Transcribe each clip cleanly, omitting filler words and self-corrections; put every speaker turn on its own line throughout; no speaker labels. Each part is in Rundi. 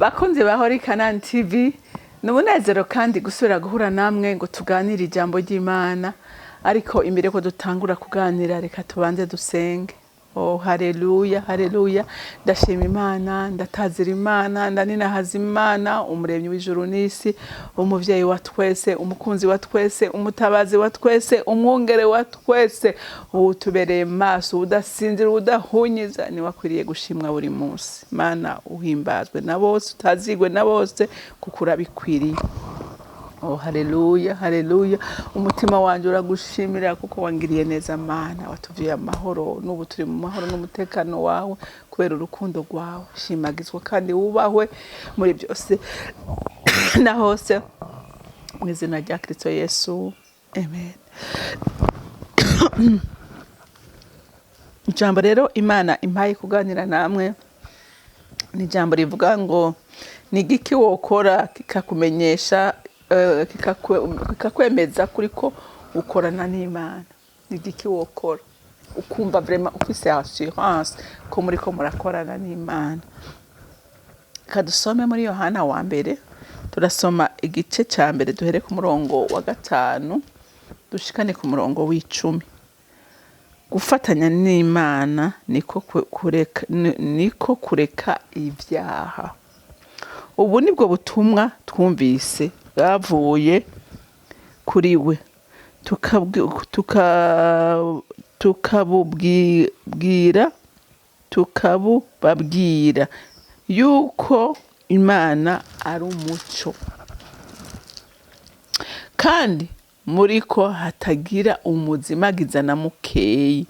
Bakunzi ba Holy Canaan TV, ni umunezero kandi gusubira guhura namwe ngo tuganire ijambo ry'Imana. Ariko imbere ko dutangura kuganira, reka tubanze dusenge. Oh, haleluya, haleluya! Ndashima Imana, ndatazira Imana, ndaninahaza Imana, umuremyi w'ijuru n'isi, umuvyeyi wa twese, umukunzi wa twese, umutabazi wa twese, umwungere wa twese, utubereye maso, udasinzira, udahunyiza, niwe akwiriye gushimwa buri munsi. Mana, uhimbazwe na bose, utazigwe na bose, kuko urabikwiriye. Oh, haleluya, haleluya! Umutima wanje uragushimira kuko wangiriye neza Mana, watuviye amahoro, n'ubu turi mu mahoro n'umutekano wawe kubera urukundo rwawe. Shimagizwa kandi wubahwe muri byose na hose, mu izina rya Kristo Yesu, amen. Ijambo rero Imana impaye kuganira namwe ni ijambo rivuga ngo: ni igiki wokora kikakumenyesha, kikakwemeza kuri ko ukorana n'Imana? Ni igiki wokora ukumva vraiment ufise assurance ko muriko murakorana n'Imana? Kadusome muri Yohana wa mbere, turasoma igice ca mbere, duhere ku murongo wa 5 dushikane ku murongo w'10. Gufatanya n'Imana niko kureka ibyaha. Ubu nibwo butumwa twumvise bwavuye kuri we, tukabubabwira yuko Imana ari umuco, kandi muri ko hatagira umuzimagiza na mukeyi.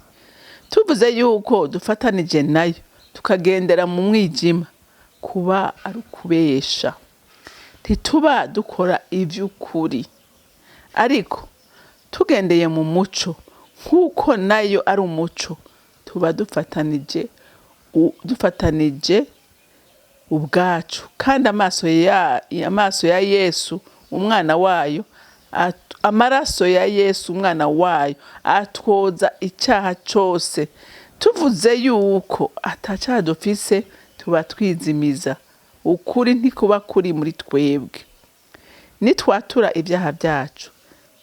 Tuvuze yuko dufatanije nayo, tukagendera mu mwijima, kuba ari ukubesha, ntituba dukora ivy'ukuri. Ariko tugendeye mu muco nk'uko nayo ari umuco, tuba dufatanije ubwacu, kandi amaso ya Yesu umwana wayo, amaraso ya Yesu umwana wayo atwoza icyaha cose. Tuvuze yuko atacaha dufise, tuba twizimiza, ukuri ntikuba kuri muri twebwe. Nitwatura ibyaha byacu,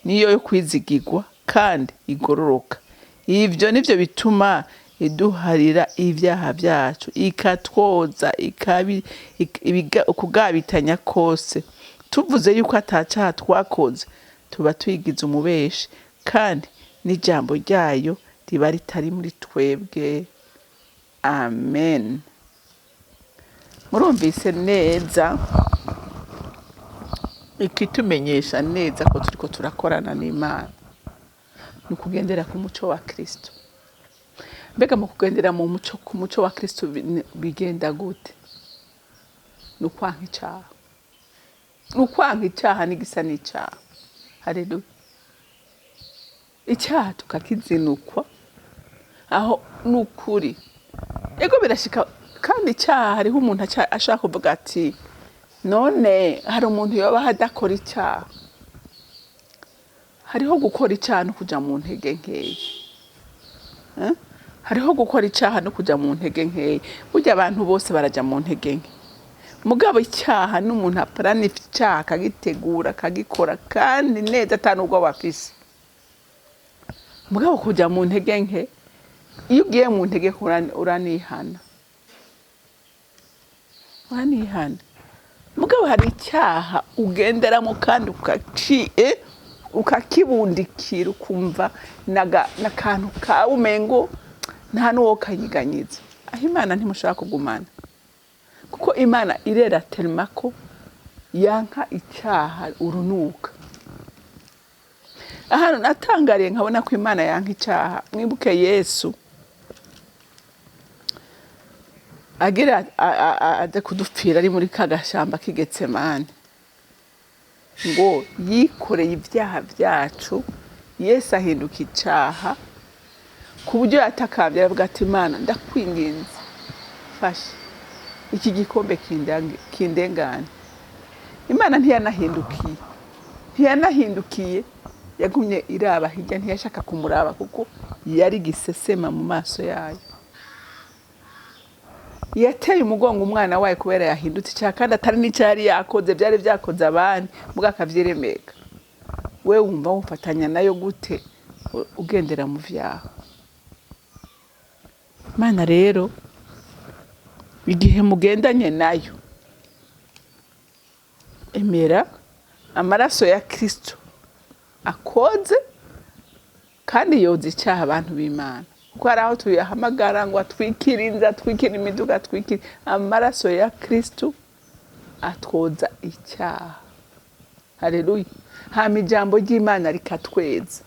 niyo yo kwizigirwa kandi igororoka. Ivyo nivyo bituma iduharira ibyaha byacu, ikatwoza ukugabitanya kose. Tuvuze yuko atacaha twakoze, tuba twigize umubeshi, kandi n'ijambo ryayo riba ritari muri twebwe. Amen. Murumvise neza ikitumenyesha neza ko turiko turakorana n'Imana ni ukugendera ku muco wa Kristo. Mbega mu kugendera mu muco, ku muco wa Kristo, bigenda gute? Ni ukwanka icaha, ni ukwanka icaha n'igisa n'icaha. Haleluya! Icyaha tukakizinukwa. Aho ni ukuri, ego, birashika. Kandi icyaha, hariho umuntu ashaka kuvuga ati: none hari umuntu yoba adakora icyaha? Hariho gukora icyaha no kuja mu ntege nkeya. Eh? Hariho gukora icyaha no kuja mu ntege nkeya. Burya abantu bose baraja mu ntege nke, mugabo icyaha n'umuntu aparanifa icyaha, akagitegura, akagikora kandi neza, ata n'ubwo bafise. Mugabo kuja mu ntege nke, iyo ugiye mu ntege nke, uranihana, uranihana. Mugabo hari icyaha ugenderamo kandi ukakibundikira, ukumva n'akantu kawe, umengo nta n'uwo kanyiganyiza. Aho Imana ntimushobora kugumana, kuko Imana irera tellement ko yanka icyaha urunuka. Ahantu natangariye nkabona ko Imana yanka icyaha, mwibuke Yesu agira aze kudupfira, ari muri ka gashamba k'Igetsemane, ngo yikoreye ibyaha byacu. Yesu ahinduka icyaha, ku buryo yatakambye aravuga ati: "Imana, ndakwinginze, fashe iki gikombe kindengane." Imana ntiyanahindukiye, ntiyanahindukiye, yagumye iraba hirya, ntiyashaka kumuraba kuko yari gisesema mu maso yayo. Yateye umugongo umwana wayo kubera yahindutse icyaha, kandi atari n'icyo yari yakoze, byari byakoze abandi, mbwa akavyiremeka. We wumva wufatanya nayo gute ugendera mu vyaha? Imana rero igihe mugendanye nayo, emera amaraso ya Kristo akoze kandi yoza icyaha abantu b'Imana, kuko hari aho tuyahamagara ngo atwikire inzu, atwikire imiduga, atwikire. Amaraso ya Kristo atwoza icyaha. Haleluya. Hama ijambo ry'Imana rikatweza,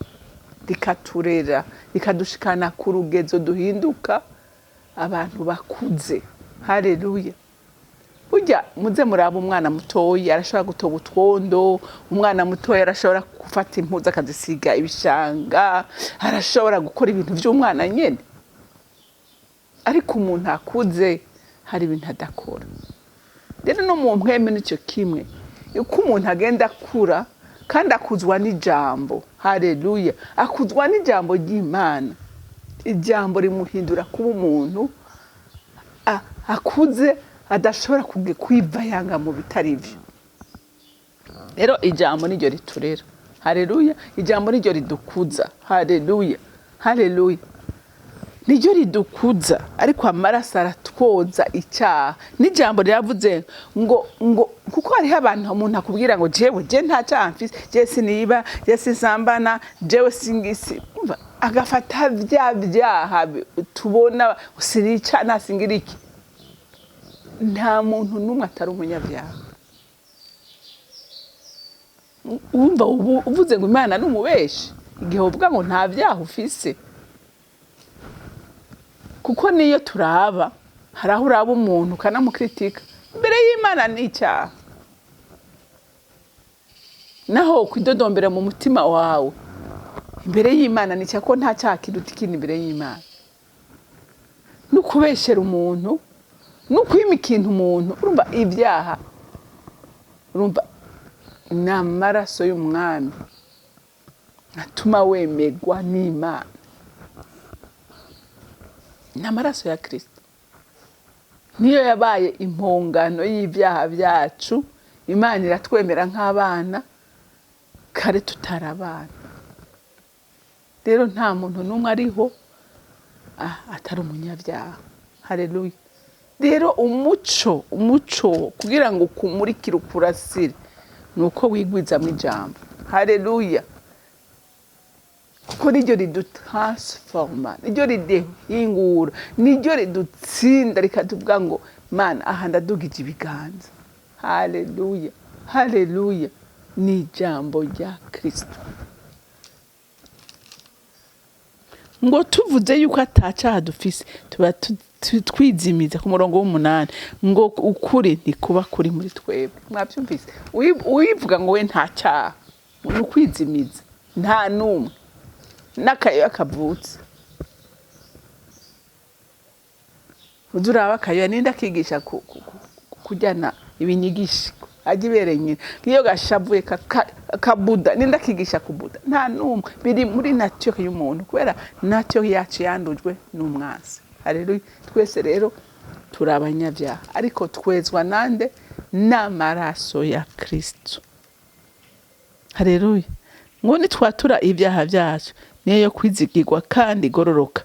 rikaturera, rikadushikana ku rugezo duhinduka abantu bakuze. Haleluya. Burya muze muraba umwana mutoyi arashobora gutoba utwondo, umwana mutoyi arashobora gufata impuzu akazisiga ibishanga, arashobora gukora ibintu by'umwana nyene. Ariko umuntu akuze hari ibintu adakora. Rero no mu mpweme nicyo kimwe, uko umuntu agenda akura kandi akuzwa n'ijambo. Haleluya. Akuzwa n'ijambo ry'Imana. Ijambo rimuhindura kuba umuntu akuze, adashobora kwivayanga mu bitari byo. Rero ijambo niryo riturera. Haleluya. Ijambo niryo ridukuza. Haleluya. Haleluya. Niryo ridukuza, ariko amaraso aratwoza icyaha. N'ijambo riravuze ngo kuko hariho abantu umuntu akubwira ngo jewe je nta cyaha mfise, je siniba, je sinsambana, jewe singisi. Umva, agafata vya vyaha tubona, sinica nasingira iki. Nta muntu n'umwe atari umunyabyaha. Wumva uvuze ngo Imana ni umubeshi igihe uvuga ngo nta vyaha ufise. Kuko niyo turaba, hari aho uraba umuntu ukanamukritika imbere y'Imana ni icyaha. Naho kwidodombera mu mutima wawe imbere y'Imana ni icyaha, ko nta cyaha kiruta ikindi imbere y'Imana. No kubeshera umuntu, no kwima ikintu umuntu, urumva ibyaha, urumva ni amaraso y'umwami atuma wemegwa n'Imana. Ni amaraso ya Kristo niyo yabaye impongano y'ibyaha byacu. Imana iratwemera nk'abana kare tutarabana. Rero nta muntu n'umwe ariho atari umunyabyaha. Haleluya. Rero umuco kugira ngo ukumurikire ukurasire ni uko wigwiza mu ijambo. Haleluya. Kuko niryo ridutransforma, niryo riduhingura, niryo ridutsinda, rikatuvuga ngo Mana aha ndadugije ibiganza. Haleluya. Haleluya. Ni ijambo rya Kristo. Ngo tuvuze yuko atacaha dufise, tuba twizimiza ku murongo w'umunani, ngo ukuri ntikuba kuri muri twebwe. Mwabyumvise? Uwivuga ngo we nta cyaha, ni ukwizimiza, nta n'umwe n'akayoya kavutse. Uza uraba akayoya, ninde akigisha kujyana ibinyigisho ajya ibereye nyina, nk'iyo gashavuye kabuda, ninde akigisha kubuda? Nta n'umwe. Biri muri nature y'umuntu, kubera nature yacu yandujwe n'umwansi. Haleluya. Twese rero turi abanyabyaha, ariko twezwa nande? N'amaraso ya Kristo. Haleluya. Ngo nitwatura ibyaha byacu, niyo yo kwizigirwa kandi igororoka.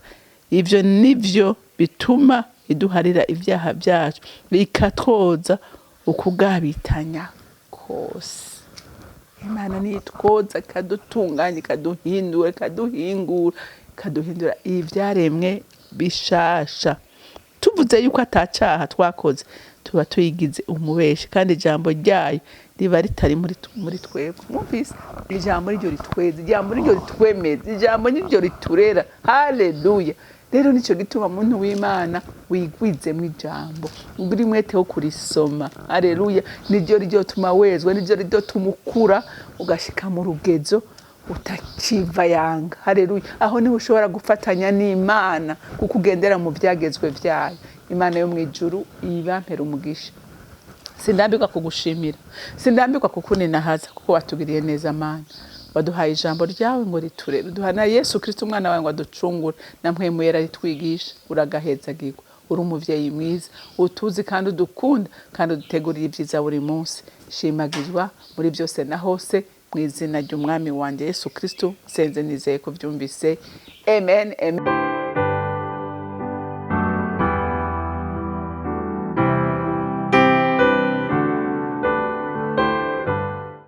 Ivyo nivyo bituma iduharira ibyaha byacu, bikatwoza ukugabitanya kose. Imana nitwoza, ikadutunganya, ikaduhindura, ikaduhingura, ikaduhindura ivyaremwe bishasha. Tuvuze yuko atacaha twakoze, tuba tuyigize umubeshi, kandi ijambo ryayo riba ritari muri twebwe. Mwumvise? Ijambo niryo ritweza, ijambo niryo ritwemeza, ijambo niryo riturera. Haleluya. Rero nico gituma muntu w'Imana wigwize mu ijambo, ugire umwete wo kurisoma. Haleluya. Niryo rizotuma wezwa, niryo rizotuma ukura ugashika mu rugezo utakiva yanga. Haleluya. Aho niho ushobora gufatanya n'Imana kuko ugendera mu byagezwe vyayo. Imana yo mu ijuru ibampera umugisha. Sindambirwa kugushimira, sindambirwa kukuninahaza, kuko watugiriye neza Mana. Waduhaye ijambo ryawe ngo riturere, uduha na Yesu Kristo umwana wawe ngo aducungure, na mpwemu yera ritwigisha. Uragahezagirwa, Uri umuvyeyi mwiza, utuzi kandi udukunda kandi udutegurira ibyiza buri munsi. Shimagizwa muri byose na hose, mu izina ry'Umwami wanjye Yesu Kristo nsenze nizeye ko byumvise. Amen, amen.